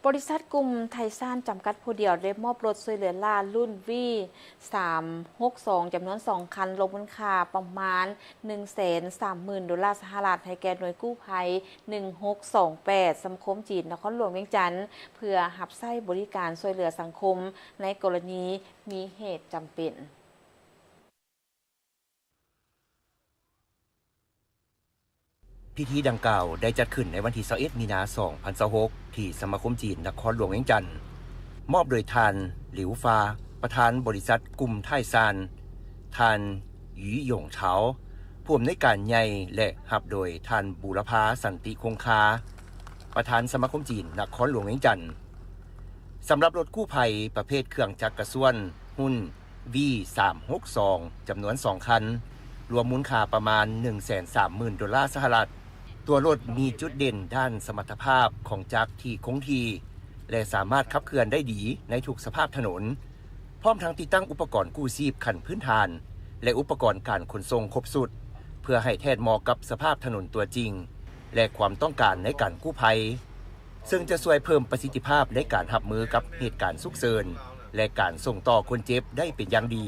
ບໍລິສັດກຸ່ມໄທຊານຈຳກັດຜູ້ດຽວ ໄດ້ມອບລົດຊ່ວຍເຫຼືອລ້າລຸ້ນ ວີ ສາມຫົກສອງ ຈຳນວນສອງຄັນ ລວມມູນຄ່າປະມານ ໜຶ່ງແສນສາມໝື່ນໂດລາສະຫະລັດ ໃຫ້ແກ່ໜ່ວຍກູ້ໄພ ໜຶ່ງຫົກສອງແປດ ສະມາຄົມຈີນນະຄອນຫຼວງວຽງຈັນ ເພື່ອຮັບໃຊ້ບໍລິການຊ່ວຍເຫຼືອສັງຄົມໃນກໍລະນີມີເຫດຈຳເປັນ. ພິທີດັ່ງກ່າວໄດ້ຈັດຂຶ້ນໃນວັນທີຊາວເອັດ ມີນາ ສອງພັນຊາວຫົກ ທີ່ສະມາຄົມຈີນນະຄອນຫຼວງວຽງຈັນ, ມອບໂດຍທ່ານ ຫຼິວ ຟ້າ ປະທານບໍລິສັດກຸ່ມໄທຊານ, ທ່ານ ຫຍູ່ຢົງເທົາ ຜູ້ອຳນວຍການໃຫຍ່ ແລະ ຮັບໂດຍທ່ານ ບູລະພາ ສັນຕິຄົງຄາ ປະທານສະມາຄົມຈີນນະຄອນຫຼວງວຽງຈັນ. ສຳລັບລົດກູ້ໄພປະເພດເຄື່ອງຈັກກະຊວນ ຮຸ່ນ ວີ ສາມຫົກສອງ ຈຳນວນສອງຄັນ ລວມມູນຄ່າປະມານ ໜຶ່ງແສນສາມໝື່ນໂດລາສະຫະລັດ. ຕົວລົດມີຈຸດເດັ່ນດ້ານສະມັດຖະພາບຂອງຈັກທີ່ຄົງທີ່ ແລະ ສາມາດຂັບເຄື່ອນໄດ້ດີໃນທຸກສະພາບຖະໜົນ, ພ້ອມທັງຕິດຕັ້ງອຸປະກອນກູ້ຊີບຂັ້ນພື້ນຖານ ແລະ ອຸປະກອນການຂົນສົ່ງຄົບຊຸດ ເພື່ອໃຫ້ແທດເໝາະກັບສະພາບຖະໜົນຕົວຈິງ ແລະ ຄວາມຕ້ອງການໃນການກູ້ໄພ, ເຊິ່ງຈະຊ່ວຍເພີ່ມປະສິດທິພາບໃນການຮັບມືກັບເຫດການສຸກເສີນ ແລະ ການສົ່ງຕໍ່ຄົນເຈັບໄດ້ເປັນຢ່າງດີ.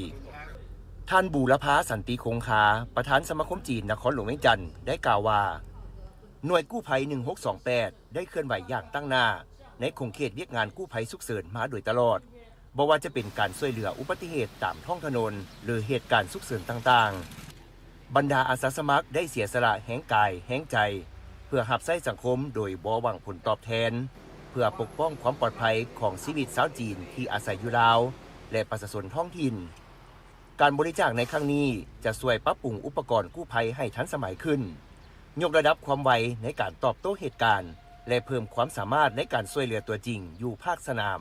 ທ່ານ ບູລະພາ ສັນຕິຄົງຄາ ປະທານສະມາຄົມຈີນນະຄອນຫຼວງວຽງຈັນ ໄດ້ກ່າວວ່າ ໜ່ວຍກູ້ໄພ ໜຶ່ງຫົກສອງແປດ ໄດ້ເຄື່ອນໄຫວຢ່າງຕັ້ງໜ້າໃນຂົງເຂດວຽກງານກູ້ໄພສຸກເສີນມາໂດຍຕະຫຼອດ, ບໍ່ວ່າຈະເປັນການຊ່ວຍເຫຼືອອຸບັດຕິເຫດຕາມທ້ອງຖະໜົນ ຫຼື ເຫດການສຸກເສີນຕ່າງໆ. ບັນດາອາສາສະໝັກໄດ້ເສຍສະຫຼະແຮງກາຍແຮງໃຈ ເພື່ອຮັບໃຊ້ສັງຄົມໂດຍບໍ່ຫວັງຜົນຕອບແທນ, ເພື່ອປົກປ້ອງຄວາມປອດໄພຂອງຊີວິດຊາວຈີນທີ່ອາໄສຢູ່ລາວ ແລະ ປະຊາຊົນທ້ອງຖິ່ນ. ການບໍລິຈາກໃນຄັ້ງນີ້ຈະຊ່ວຍປັບປຸງອຸປະກອນກູ້ໄພໃຫ້ທັນສະໄໝຂຶ້ນ, ຍົກລະດັບຄວາມໄວໃນການຕອບໂຕ້ເຫດການ ແລະ ເພີ່ມຄວາມສາມາດໃນການຊ່ວຍເຫຼືອຕົວຈິງຢູ່ພາກສະໜາມ.